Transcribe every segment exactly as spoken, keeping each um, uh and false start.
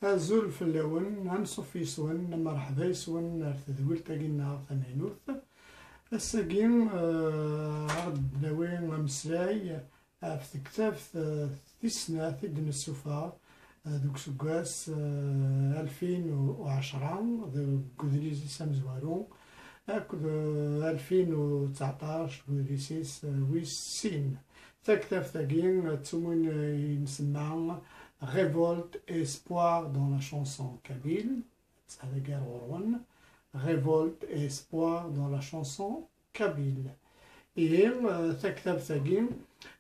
Azul fell-awen, anṣuf yes-wen, mreḥba yes-wen ar tedwilt-agi-nneɣ tamaynut. Ass-agi, eh, ad d-nawi ameslay ɣef tektabt, eh, tis snat i d-nessufeɣ, eh, deg useggas, eh, alfin u ɛecṛa, deg udlis-is amezwaru, akked, eh, alfin u tseɛṭac, deg udlis-is, eh, wis sin. Taktabt-agi, eh, d tumuɣli i nsemma Révolte, espoir dans la chanson kabyle. Tesɛa dagi ar ɣur-wen, Révolte et espoir dans la chanson kabyle. Ihi, eh, taktabt-agi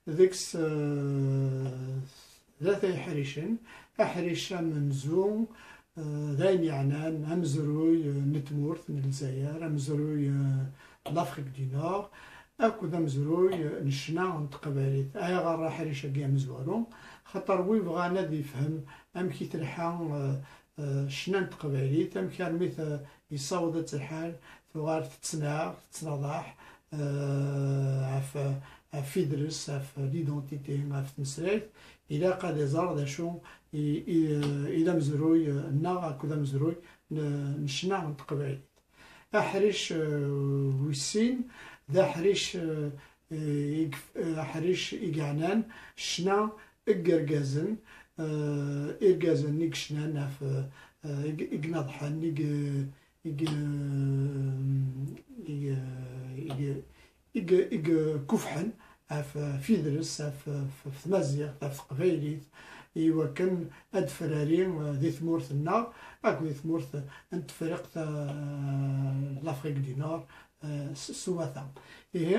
deg-s, eh, tlata iḥricen, aḥric amenzu, eh, d ayen yeɛnan amezruy, eh, n tmurt n Lezzayer, amezruy, eh, n l'Afrique du Nord, akked amezruy, eh, n ccna n teqbaylit. Ayɣer aḥric-agi amezwaru? Xaṭer wi bɣan ad yefhem amek i telḥa, eh, eh, ccna n teqbaylit, amek armi t-, yessaweḍ-itt lḥal tuɣal tettnaɣ, tettnaḍaḥ, eh, ɣef, ɣef idles, ɣef l'identité, ɣef tmeslayt, ilaq ad iẓer d acu i, i, i d amezruy, eh, nneɣ akked amezruy n, n ccna n teqbaylit. Aḥric, eh, wis sin, d aḥric, eh, eh, i yef-, eh, aḥric i yeɛnan ccna n yergazen, eh, irgazen i yecnan ɣef, eh, i, i inaḍḥen, i, i, i, i, i, i, i yekufḥen ɣef, ɣef idles, ɣef, ɣef, ɣef tmaziɣt, ɣef teqbaylit, i wakken ad d-tefrari, eh, di tmurt-nneɣ akked di tmurt n Tefriqt, eh, l'Afrique du Nord, eh, s, s umata. Ihi,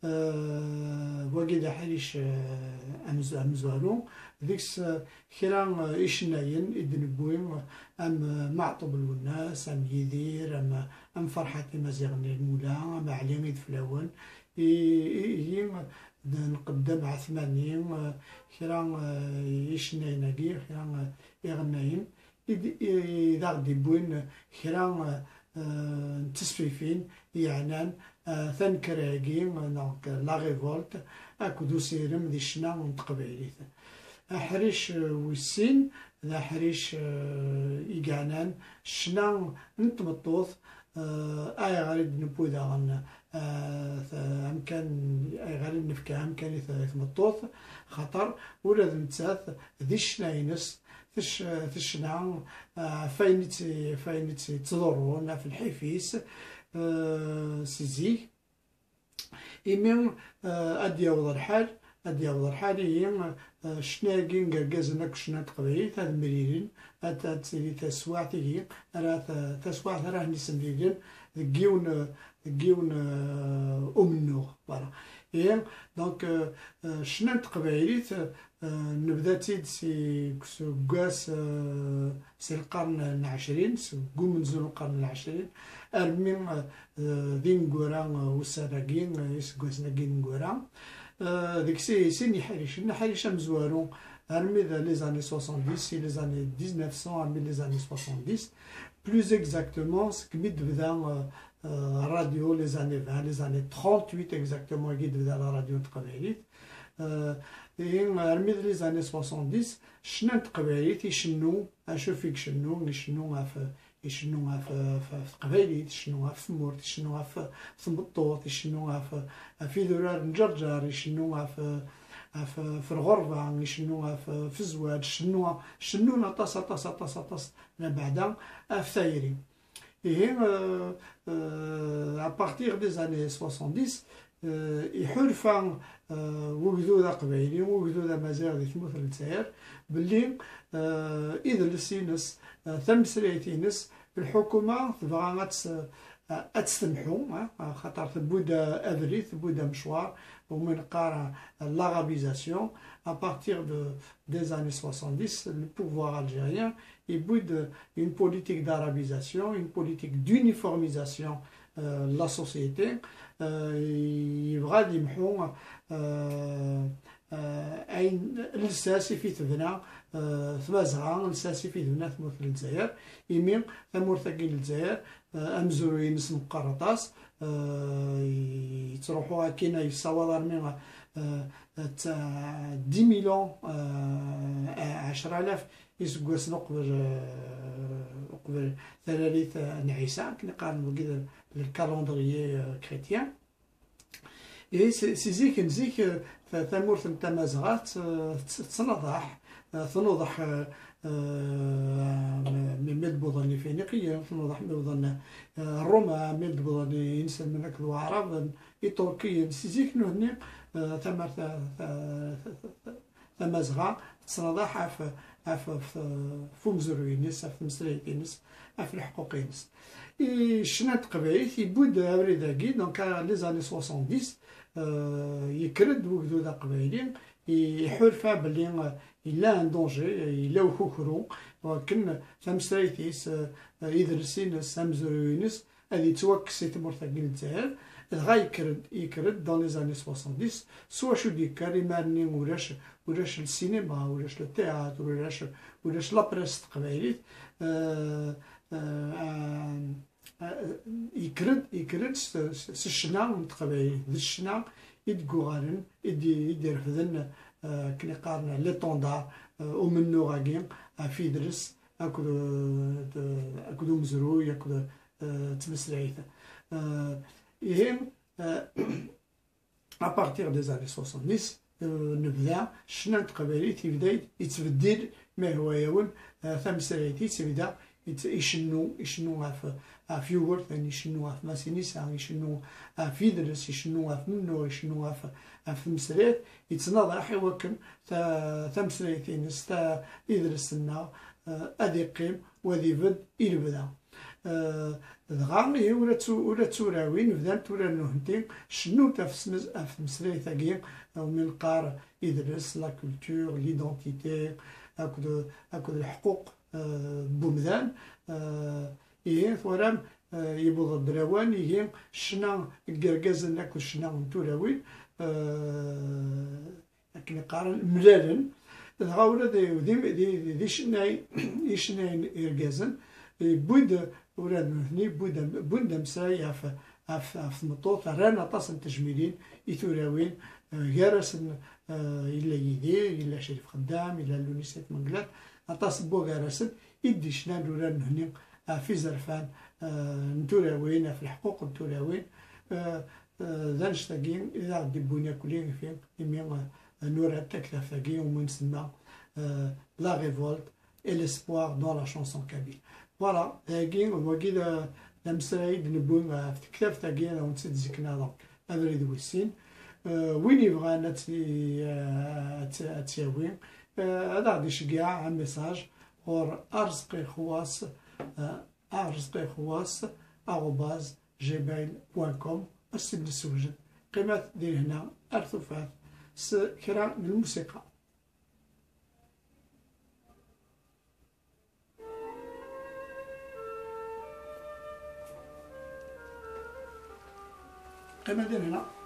eh, wagi d aḥric, eh, amez-, amezwaru, deg-s, eh, kra, eh, icennayen i d-newwi, am, eh, Meɛṭub Lwennas, am Yidir, am, am Ferḥat Imaziɣen n Lmula, am Ɛli Ideflawen, i, i, i, d nqeddem Ɛetmani, eh, kra, eh, icennayen-agi, kra, eh, iɣennayen, i d, i, i d aɣ-d-iwwin kra, eh, n tesfifin yeɛnan, eh, tanekra-agi, donc, la révolte, akked usirem di ccna n teqbaylit. Aḥric, eh, wis sin, d aḥric, eh, i yeɛnan ccna n tmeṭṭut, eh, ayɣer i d-newwi daɣen, eh, t-, amkan, ayɣer i d-nefka amkan i t-, i tmeṭṭut, xaṭer ula d nettat di ccna-ines tec-, tecna, eh, ɣef wayen i tt-, ɣef wayen i tt-, ttḍurrun, ɣef lḥif-is, eh, si zik. Imi, eh, ad d-yaweḍ lḥal, ad d-yaweḍ lḥal, ihi, eh, ccna-agi n yergazen akk ccna n teqbaylit ad mlilen, ad, ad tili taswaɛt ihi, ara ta-, taswaɛt ara ten-isemlilen deg yiwen, deg yiwen, eh, umennuɣ. Voilà. Ihi, donc, eh, eh, ccna n teqbaylit, eh, nebda-tt-id si, seg useggas, eh, si lqern n ɛecrin, seg umenzu n lqern n ɛecrin, armi, eh, eh, d ineggura, eh, ussan-agi, eh, iseggasen-agi ineggura. Eh, deg si, sin iḥricen, aḥric amezwaru, armi d les années soixante-dix, si les années dix-neuf cents, armi les années soixante-dix, plus exactement, segmi d-tebda, eh, eh, radio, les années vingt, les années trente-huit exactement, i d-tebda la radio n teqbaylit. Eh, ihi, armi d les années soixante-dix, ccna n teqbaylit, icennu, acu i icennu, icennu ɣef, icennu ɣef, ɣef, ɣef teqbaylit, icennu ɣef tmurt, icennu ɣef tmeṭṭut, icennu ɣef, ɣef idurar n Ǧerǧer, icennu ɣef, ɣef, ɣef lɣerba, icennu ɣef, ɣef zzwaǧ, icennu, cennun aṭas, aṭas, aṭas, aṭas, labeɛda ɣef tayri. Ihi, euh, euh, à partir des années soixante-dix, euh, iḥulfa, euh, ugdud aqbayli, ugdud amaziɣ di tmurt n Lezzayer, belli, euh, idles-ines, euh, tameslayt-ines, lḥukuma tebɣa ad tt-, ad tt-temḥu, hein, xaṭer tewwi-d abrid, tewwi-d amecwar, umi neqqar l'arabisation. À partir de, des années soixante-dix, le pouvoir algérien yewwi-d une politique d'arabisation, une politique d'uniformisation, euh, de la société. Euh, yebɣa ad yemḥu, euh, euh, ayen, lsas i fi tebna, euh, Tmazɣa, lsas i fi tebna tmurt n Lezzayer. Imi tamurt-agi n Lezzayer, euh, amezruy-ines meqqer aṭas, euh, yettruḥu akkin, yessawaḍ armi euh, euh, dix mille ans, euh, ɛecra alaf iseggasen uqbel, euh, uqbel tararit, euh, n Ɛisa, akken qqaren wagi d, d le calendrier, euh, chrétien. Et si, si zik n zik, euh, ta-, tamurt n Tamazɣa tt-, tt-, tettnaḍaḥ, euh, tnuḍeḥ, euh, euh, mi, mi d-wwḍen Ifiniqiyen, tnuḍeḥ mi wwḍen, euh, Roma, mi d-wwḍen inselmen akked Waɛraben, Iṭurkiyen. Si zik nutni, euh, tamart ta-, ta-, ta-, ta-, Tamazɣa tettnaḍaḥ ɣef, ɣef, ɣef, ɣef umezruy-ines, ɣef tmeslayt-ines, ɣef leḥquq-ines. I ccna n teqbaylit yewwi-d abrid-agi, donc, à les années soixante-dix, euh, yekker-d wegdud aqbayli, i-, iḥulfa belli, euh, yella un danger, yella ukukru, wakken tameslayt-is, euh, idles-ines, amezruy-ines, ad yettwakkes si tmurt-agi n Lezzayer. Dɣa yekker-d, yekker-d dans les années soixante-dix, s wacu d-yekker, imar-nni ulac, ulac le cinéma, ulac le théâtre, ulac, ulac la presse s teqbaylit. Euh, euh, euh, euh, yekker-d, yekker-d s, s, s ccna n teqbaylit, d ccna i d-yuɣalen, i d-, i d-irefden, euh, akken i qqaren l'étendard, euh, umennuɣ-agi ɣef idles, akked, euh, akked umezruy, akked, euh, tmeslayt. Euh, ihi, euh, à partir des années soixante-dix, euh, nebda, ccna n teqbaylit yebda yettbeddil, ma yehwa-yawen, euh, tameslayt-is, yebda yett-, icennu, icennu ɣef, ɣef Yugurten, icennu ɣef Masinisa, icennu ɣef yidles, icennu ɣef mennuɣ, icennu ɣef, ɣef tmeslayt, yettnaḍaḥ i wakken ta-, tameslayt-ines, ta-, idles-nneɣ, euh, ad iqqim, u ad ibedd i lebda. Euh, dɣa, ihi, ula d tu-, ula d turawin bdant, ula d nutenti cennunt ɣef tmes-, ɣef tmeslayt-agi, euh, umi neqqar idles, la culture, l'identité, akked, akked leḥquq, euh, n wemdan. Euh, ihi, twalam, euh, yewweḍ-d lawan, ihi, ccna n yergazen akked ccna n turawin, euh, akken i qqaren, mlalen. Dɣa ula d, d, d, d icennayen, icennayen irgazen, wwin-d, ula d nutni, wwin-d am-, wwin-d ameslay ɣef, ɣef, ɣef tmeṭṭut, rran aṭas n tejmilin i turawin, eh, gar-asen, eh, yella Yidir, yella Crif Xeddam, yella Luni Sayt Mengellat, aṭas n wagar-asen i d-icnan ula d nutni ɣef izerfan, eh, n turawin, ɣef leḥquq n turawin. Eh, Eh, d annect-agi i d aɣ-d-iwwin akk-, imi, eh, nura-d taktabt-agi umi nsemma, eh, La révolte et l'espoir dans la chanson kabyle. Voilà, dagi, wagi d, d ameslay i d-newwi ɣef tektabt-agi, ad awen-tt-id-zikneɣ, donc, abrid wis sin. Eh, win yebɣan ad tt-, eh, ad tt-, ad tt-yawi, eh, ad aɣ-d-iceggeɛ un message ɣur Arezqi Xwas, eh, arezqixwas arobase gmail point com. Ad s-id-nessewjed. Qqimet di lehna ar tufat s kra n lmusiqa. Qqimet di lehna.